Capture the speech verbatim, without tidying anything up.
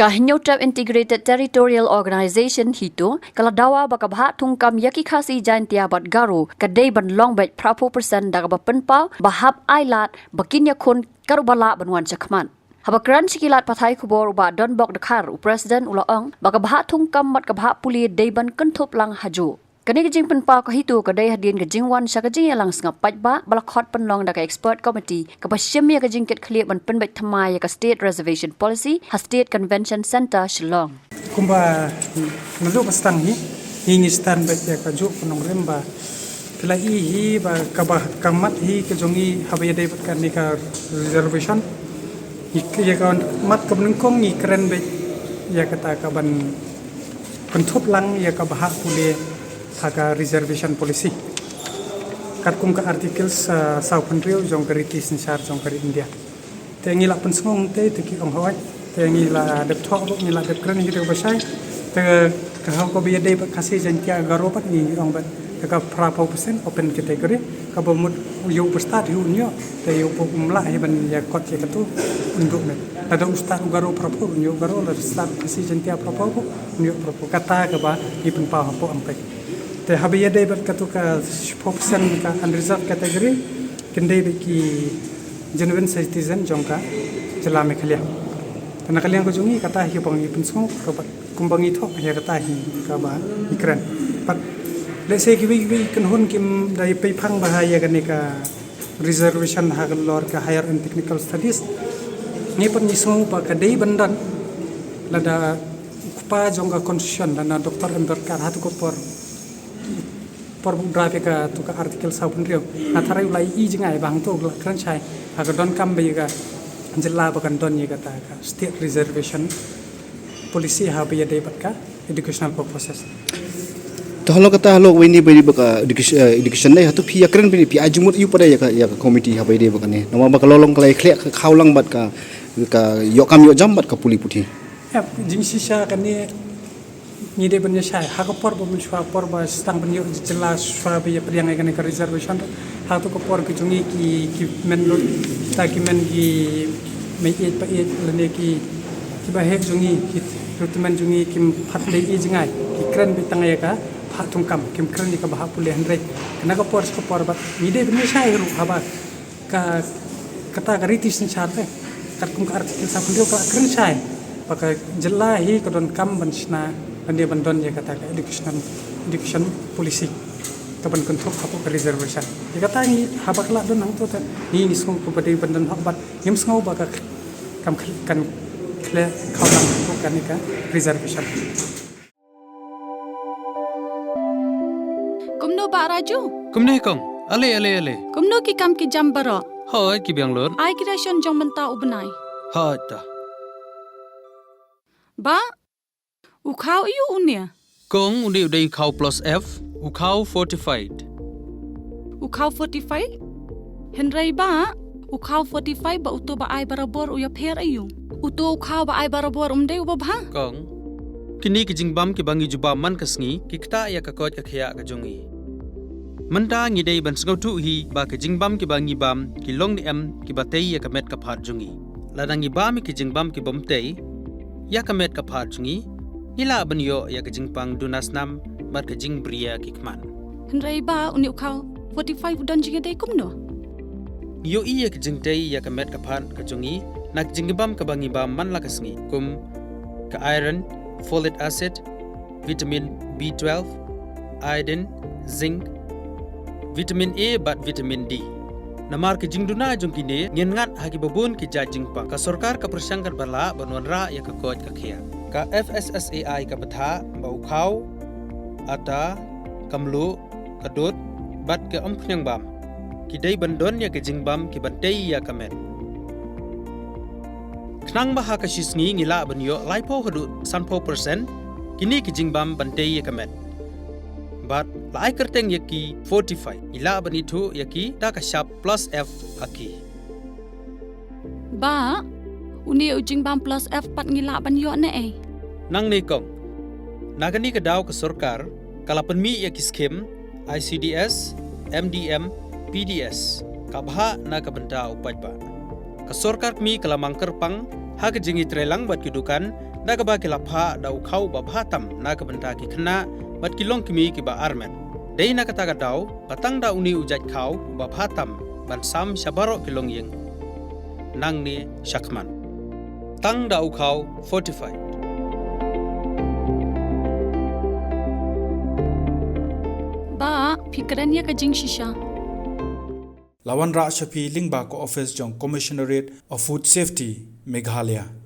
Ka Hynñiewtrep Integrated Territorial Organization HITO ka la dawa ba ka bhah thungkam ïa ki Khasi, Jaintia bad Garo ka dei ban long beit phra phew percent da kaba pynpaw ba hap ai lad ba kin ïakhun kat uba lah ban wan shakhmat. Haba kren sha ki lad pathai khubor u Bah Donbok Dkhar, u President, u la ong ba ka bhah thungkam bad ka bhah pule dei ban kynthup lang hajuh. Kane ka jingpynpaw ka HITO ka dei hadien ka jingwan sha ka jingïalang sngap paidbah ba la khot pynlong da ka Expert Committee kaba shim ïa ka jingkit khlieh ban pynbeit thymmai ïa ka State Reservation Policy ha State Convention Centre, Shillong. Kumba naduh ba sdang hi, hi ngi sdang beit ïa kajuh ka nongrim ba phi la i hi ba kaba ka mat hi ka jong ngi haba ïadei bad kane ka reservation. Ngi, ïa ka mat kaba nyngkong ngi kren beit ïa kata ka ban kynthup lang ïa ka bhah pule ha ka reservation policy. Katkum ka Article sa, sawphew hynriew jong ka Riti Synshar jong ka ri India. Te ngi la pynsngew te, te ki ong hooid. Te ngi la dep thoh bad ngi la dep kren hi te ba shai. Te ka hok kaba ïadei bad Khasi, Jaintia, Garo bad ngi ong bad ka phra phew percent open category. Kaba mut ïoh ba stad ïoh un ïoh. Te ïoh ba um lah hi ban ïa kot ïa katu un duh met. Lada u stad u Garo phra phew un ïoh Garo, lada stad Khasi, Jaintia phra phew un ïoh phra phew. Kata kaba ngi pynpaw hapoh Ampek. Te haba ïadei bad katu ka phew percent ka unreserved category, kin dei beit ki genuine citizen jong ka jylla Meghalaya. Te na ka liang ka jong ngi kata hi ba ngi pynsngew, kaba kumba ngi thoh ïa kata hi kaba ngi kren. Pat lehse kiwei kiwei kynhun kim da ïa pei phang bha ïa kane ka reservation halor ka Higher and Technical Studies. Ngi pat ngi sngew ba ka dei ban don, lada u kpa jong ka Constitution lane Doctor Ambedkar ha tu ka por, por ba u draft ïa katu ka Article sawphew hynriew, nga tharai u la i jngai ba hangto u la kren shai ha ka donkam ba ïa ka jylla ba kan don ïa kata ka State Reservation Policy haba ïadei bad ka educational purposes. To halor kata, halor wei ni ba ïadei bad ka education, eh, education ne, hato phi ïa kren bad phi ai jingmut ïa u pat ïa ka, ïa ka committee haba ïadei bad kane? Namar ba ka la long ka la ïa khleh ka khaw lang bad ka, ka ïoh kam ïoh jam bad ka pule puthi. Ïa, jingshisha kane ngi dei ban ïa shai ha ka por ba mynshuwa, por ba sdang ban ïoh jylla shuwa ba ïa pdiang ïa kane ka reservation. Ha tu ka por ki jong ngi ki, ki men lut, ta ki men ki mei ïeit pa ïeit lane ki, ki baheh jong ngi, ki rutumen jong ngi kim pat dei i jngai, ki kren beit tang ïa ka bhah thungkam, kim kren ïa ka bhah pule, hynrei kane ka por sha ka por bad ngi dei ban ïa shai ruh haba ka, kata ka Riti Synshar te, katkum ka Article sawphew hynriew ka la kren shai ba ka jylla hi ka donkam ban shna lane ban don ïa kata ka education, education policy ka ban kynthup hapoh ka reservation. Ïa kata ngi haba ka la don hangto te ngi, ngi sngew kaba dei ban don hok bad ngim sngew ba ka kam khl-, kan khleh khaw lang hapoh kane ka reservation. Kumno Bah Raju? Kumno hi kong? Ale, ale, ale. Kumno ki kam ki jam baroh? Hooid, ki biang lut. Ai ki ration jong mynta u bnai. Hooid ta. Bah, u khaw aiu une? Kong, une u dei u khaw plus F, u khaw fortified. U khaw fortified? Hynrei Bah, u khaw fortified bad uto ba ai barabor u ïapher aiu? Uto u khaw ba ai barabor um dei uba bha? Kong, kine ki jingbam kiba ngi ju bam man ka sngi ki ktah ïa ka koit ka khiah ka jong ngi. Mynta ngi dei ban sngewthuh hi ba ki jingbam kiba ngi bam ki long ne em kiba tei ïa ka met ka phad jong ngi. Lada ngi bam ïa ki jingbam kibym tei ïa ka met ka phad jong ngi, ngi lah ban ïoh ïa ka jingpang duna snam bad ka jingbriew ki khmat. Hynrei Bah, une u khaw fortified u don jingïadei kumno? Ngi ïohi ïa ka jingtei ïa ka met ka phad ka jong ngi na ka jingbam kaba ngi bam man la ka sngi, kum ka iron, folic acid, vitamin B twelve, iodine, zinc, vitamin A bad vitamin D. Namar ka jingduna jong kine, ngin ngat ha kiba bun ki jait jingpang. Ka sorkar ka pyrshang katba lah ban wanrah ïa ka koit ka khiah. Ka F S S A I ka bthah ba u khaw, ata, ka mluh, ka dud bad ka umphniang bam ki dei ban don ïa ki jingbam kiban tei ïa ka met. Khnang ba ha ka shi sngi ngi lah ban ïoh laiphew haduh sanphew percent kine ki jingbam ban tei ïa ka met. Bad la ai kyrteng ïa ki fortified, ngi lah ban ithuh ïa ki da ka shap plus F ha ki. Bah, une u jingbam plus F pat ngi lah ban ïoh ne ei? Nangne kong, na kane ka daw ka sorkar ka la pynmih ïa ki skim I C D S, M D M, P D S, ka bhah na ka bynta u paidbah. Ka sorkar kmie ka la mang kyrpang ha ka jingïatreilang bad ki dukan da kaba ki la phah da u khaw uba bha tam na ka bynta ki khynnah bad ki longkmie kiba armet. Dei na kata ka daw ba tang da une u jait khaw uba bha tam ban sam sha baroh ki longïing nangne shakhmat. Tang da u khaw fortified. Ba, phi kren ïa ka jingshisha. La wanrah sha phi lyngba ka office jong Commissionerate of Food Safety, Meghalaya.